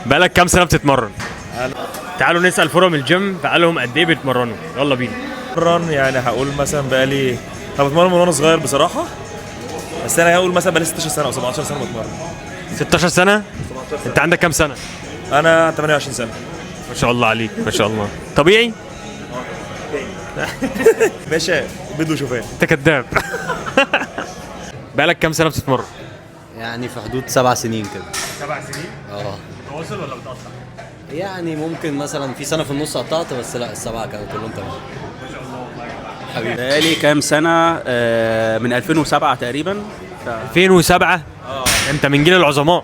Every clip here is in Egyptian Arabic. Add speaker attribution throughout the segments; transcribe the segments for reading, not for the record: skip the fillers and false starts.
Speaker 1: بقالك كام سنة بتتمرن؟ تعالوا نسال فرم الجيم بقالهم قد ايه بيتمرنوا. يلا بينا.
Speaker 2: بتمرن يعني هقول مثلا بقالي، انا بتمرن من وانا صغير بصراحه، بس انا هقول مثلا بقالي 16 سنة او 17 سنة بتمرن.
Speaker 1: 16 سنة؟ انت عندك كام سنة؟
Speaker 2: انا 28 سنة.
Speaker 1: ما شاء الله عليك، ما شاء الله. طبيعي؟
Speaker 2: باشا بيض وشوفان.
Speaker 1: انت كداب. بقالك كام سنة بتتمرن؟
Speaker 3: يعني في حدود 7 سنين كده.
Speaker 1: 7 سنين؟
Speaker 3: اه.
Speaker 1: متواصل ولا بتقطع؟
Speaker 3: يعني ممكن مثلا في سنة في النص قطعت، بس لا، السبعة كانوا كلهم تمام.
Speaker 1: ما شاء الله والله.
Speaker 3: حبيبي.
Speaker 4: بقالي كام سنة؟ من 2007 تقريبا.
Speaker 1: 2007؟ انت من جيل العظماء.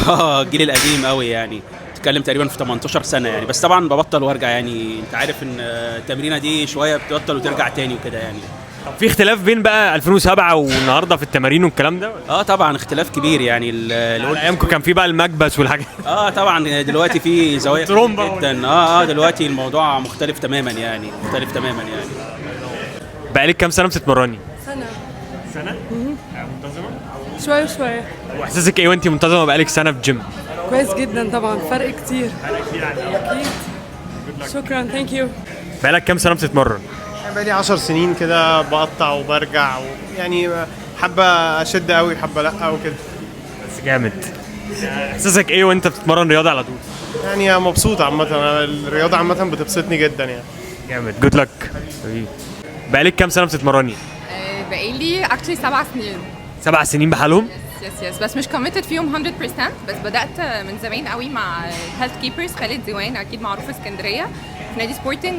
Speaker 4: اه، الجيل القديم قوي، يعني تتكلم تقريبا في 18 سنة يعني، بس طبعا ببطل وارجع، يعني انت عارف ان التمرينة دي شوية بتبطل وترجع تاني وكده يعني.
Speaker 1: طب في اختلاف بين بقى 2007 والنهارده في التمارين والكلام ده؟
Speaker 4: اه طبعا، اختلاف كبير يعني.
Speaker 1: على ايامكم كان في بقى المكبس والحاجات.
Speaker 4: اه طبعا، دلوقتي في زوايا كتير
Speaker 1: ترومبا.
Speaker 4: جدا. اه، دلوقتي الموضوع مختلف تماما يعني، مختلف تماما يعني.
Speaker 1: بقالك كام سنة بتتمرني؟
Speaker 5: سنة.
Speaker 1: سنة؟ منتظمة؟
Speaker 5: شوية شوية.
Speaker 1: واحساسك ايه وانت منتظمة بقالك سنة في جيم؟
Speaker 5: كويس جدا طبعا، فرق كتير.
Speaker 1: فرق كتير عن
Speaker 5: أكيد، شكرا، thank you.
Speaker 1: بقالك كام سنة بتتمرن؟
Speaker 6: بقالي 10 سنين كده، بقطع وبرجع، يعني حبة أشد قوي، حبة لأ وكده.
Speaker 1: بس جامد. احساسك ايه وانت بتتمرن رياضة على طول؟
Speaker 6: يعني مبسوط عامة، أنا الرياضة عامة بتبسطني جدا يعني.
Speaker 1: جامد، good luck. بقالك كام سنة بتتمرني؟
Speaker 7: بقالي actually 7 سنين.
Speaker 1: 7 سنين بحالهم؟
Speaker 7: yes، بس مش committed فيهم 100%، بس بدات من زمان قوي مع Health Keepers، خالد زوان اكيد معروف في اسكندريه، في نادي سبورتنج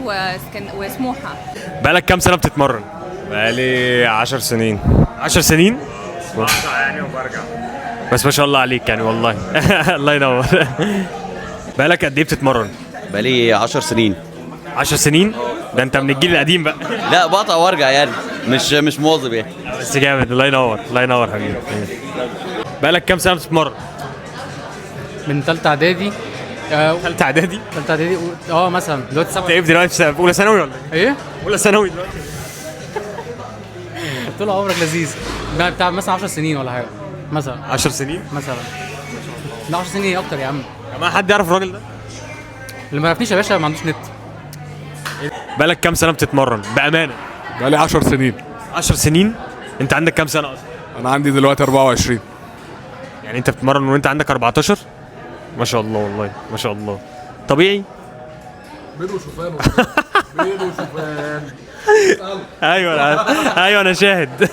Speaker 7: وسموحه.
Speaker 1: بقالك كام سنة بتتمرن؟
Speaker 8: بقالي 10 سنين.
Speaker 1: 10 سنين؟
Speaker 8: بقطع يعني وبرجع.
Speaker 1: بس ما شاء الله عليك يعني والله، الله ينور. بقالك قد ايه بتتمرن؟
Speaker 9: بقالي 10 سنين.
Speaker 1: 10 سنين؟ ده انت من الجيل القديم بقى.
Speaker 9: لا، بقطع وارجع يعني، مش مواظب يعني.
Speaker 1: بس جامد، الله ينور، الله ينور حبيبي. بقالك كام سنة بتتمرن؟
Speaker 10: من ثالثة اعدادي.
Speaker 1: ثالثة اعدادي؟
Speaker 10: ثالثة اعدادي مثلا دلوقتي
Speaker 1: انت
Speaker 10: 7.
Speaker 1: ايه دلوقتي، في اولى ثانوي ولا ايه؟
Speaker 10: ايه؟
Speaker 1: اولى ثانوي دلوقتي.
Speaker 10: طول عمرك لذيذ. بتاع مثلا 10 سنين ولا حاجة مثلا.
Speaker 1: 10 سنين؟
Speaker 10: مثلا، لا، 10 سنين ايه، اكتر يا عم.
Speaker 1: يا جماعه، حد يعرف الراجل ده؟
Speaker 10: اللي ما يعرفنيش يا باشا ما عندوش نت.
Speaker 1: بقالك كام سنة بتتمرن بامانه؟
Speaker 11: بقالي 10 سنين.
Speaker 1: 10 سنين؟ انت عندك كام سنة اصلا؟
Speaker 11: انا عندي دلوقتي 24.
Speaker 1: يعني انت بتتمرن وانت عندك 14؟ ما شاء الله والله، ما شاء الله. طبيعي؟
Speaker 11: بيض وشوفان، بيض وشوفان.
Speaker 1: ايوه انا، ايوه انا شاهد.